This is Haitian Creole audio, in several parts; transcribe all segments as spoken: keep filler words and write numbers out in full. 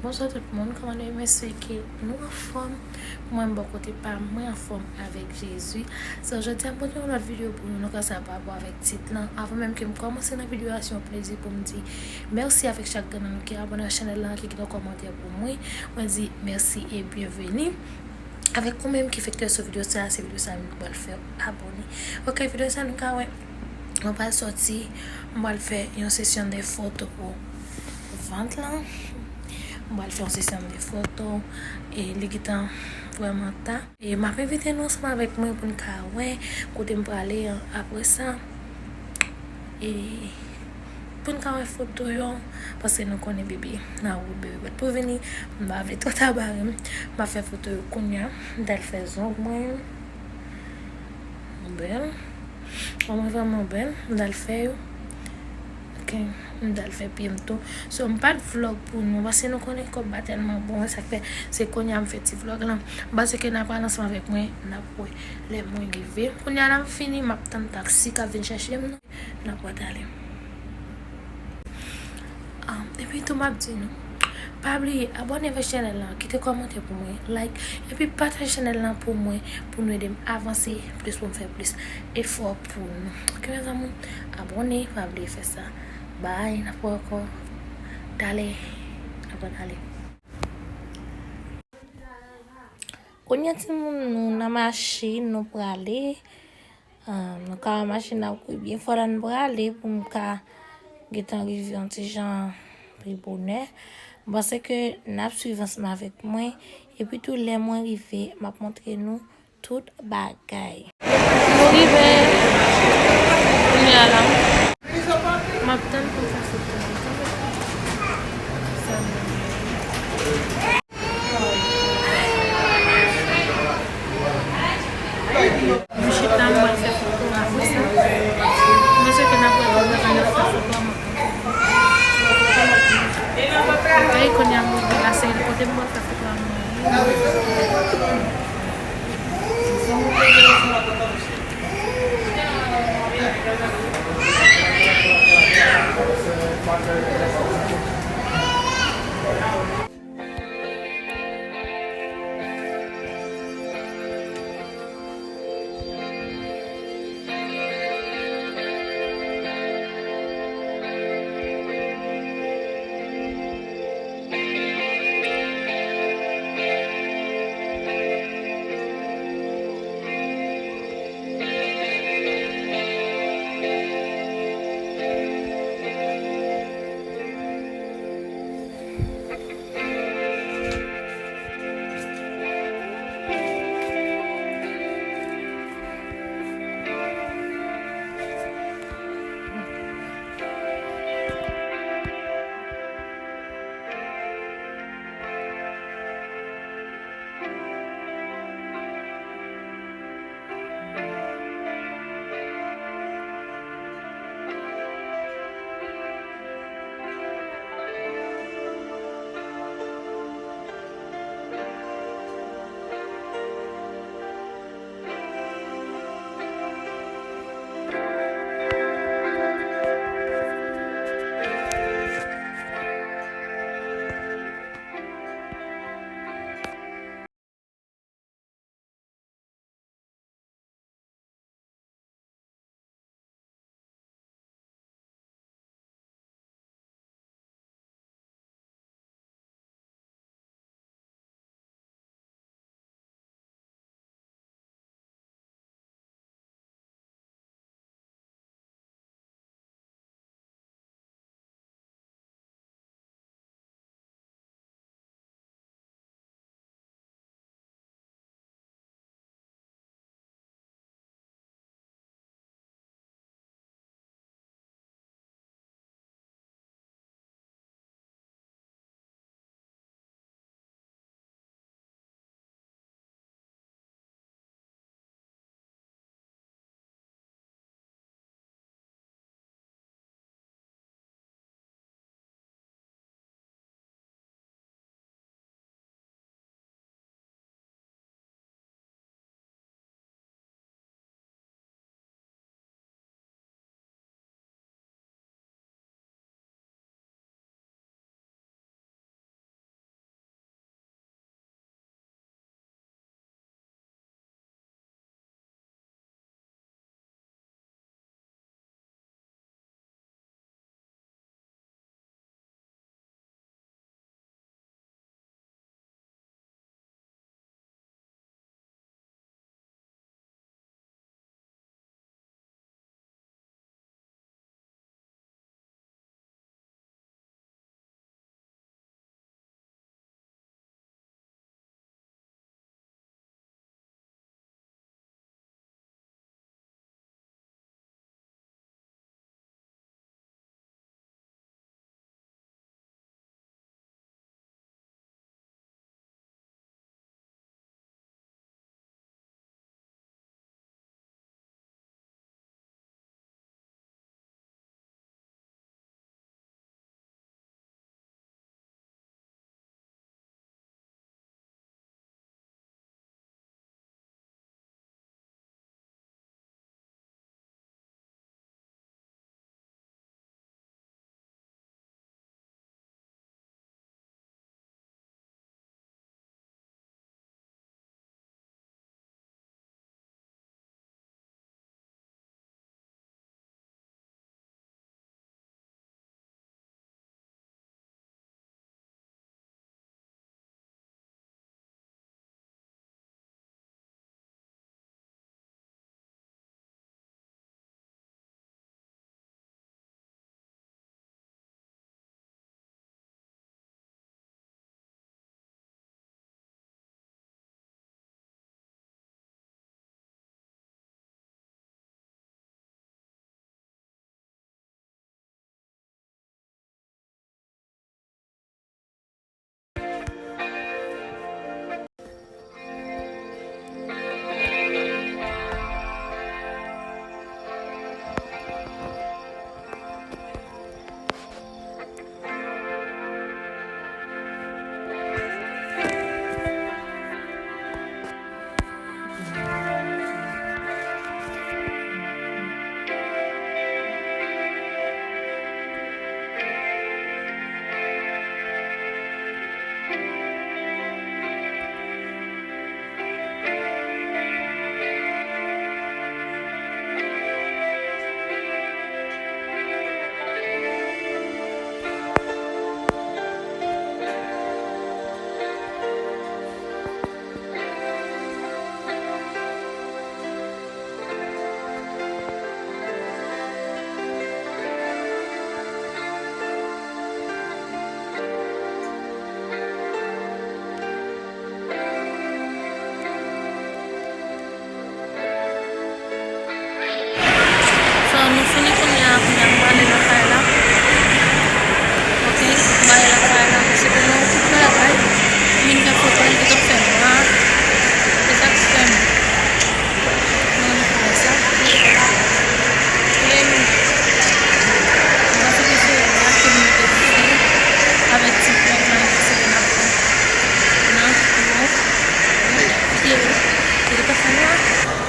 Bonswa tout moun, kòman nou ye? M espere ke nou anfòm. Mwen, bò kote pa m, mwen anfòm avèk Jezi. So, jodi a, m pote yon lòt videyo pou nou, nou ka sa pa rapò avèk tit lan. Avan menm ke m kòmanse nan videyo a, se yon plezi pou m di mèsi avèk chak grenn nan nou ki abòne ak chanèl lan, ki kite yon kòmantè pou mwen. Mwen di mèsi e byenveni. Avèk ou menm ki fèk sou videyo sa, se videyo sa nou pral fè abòne. Ok, videyo sa nou ka wè. Mwen pral sòti, mwen pral fè yon sesyon de foto pou vant lan. Mwen pral fè yon sesyon de foto e li gentan vrèman ta. E m ap envite nou ansanm avèk mwen pou n ka wè kote m prale an apre sa. E pou n ka wè foto yo, paske nou konnen bebe nan wout, bebe pral pou vini. M pa vle twò ta bare m. M ap fè foto yo kounye a. M t al fè zong mwen. Bèl. Bon, mwen vrèman bèl. M t al fè yo. Ok. M t al fè pye m tou. So, m pa t vlog pou nou, paske nou konnen kòb pa tèlman bon, sa k fè se kounye a m fè ti vlog lan. M panse ke n a pral ansanm avèk mwen, n ap wè lè mwen rive. Kounye a la m fini, m ap tann taksi k ap vin chèche m nan. N ap pral ale. Ah, epi tou m ap di nou, pa bliye abòne avèk chanèl lan, kite kòmantè pou mwen, like, epi pataje chanèl lan pou mwen, pou nou ede m avanse plis, pou m fè plis efò pou nou. Ok, mezanmi, abòne, pa bliye fè sa. Bye, n ap wè ankò. Dale, n ap pral ale. Kounye a, timoun, nou nan machin, nou prale. Ah, nou ka wè machin ap kouri byen fò la, n prale pou m ka gentan rive yon ti jan pi bonè. M panse ke n ap swiv ansanm avèk mwen. Epi tou, lè mwen rive, m ap montre nou tout bagay. Nou rive. Kounye a la. M ap tann pou m fè foto. Sa m chita, m pral fè foto apre sa. Mesye ke n ap wè, n ap fè foto a, m ap pran foto. Gade, kounye a m rive la, se kote m pral fè foto a, m rive.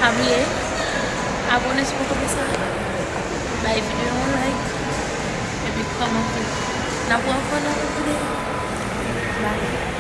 Pa bliye abòne si w poko fè sa, bay videyo yon like, epi kòmante. N ap wè ankò nan yon videyo. Bye.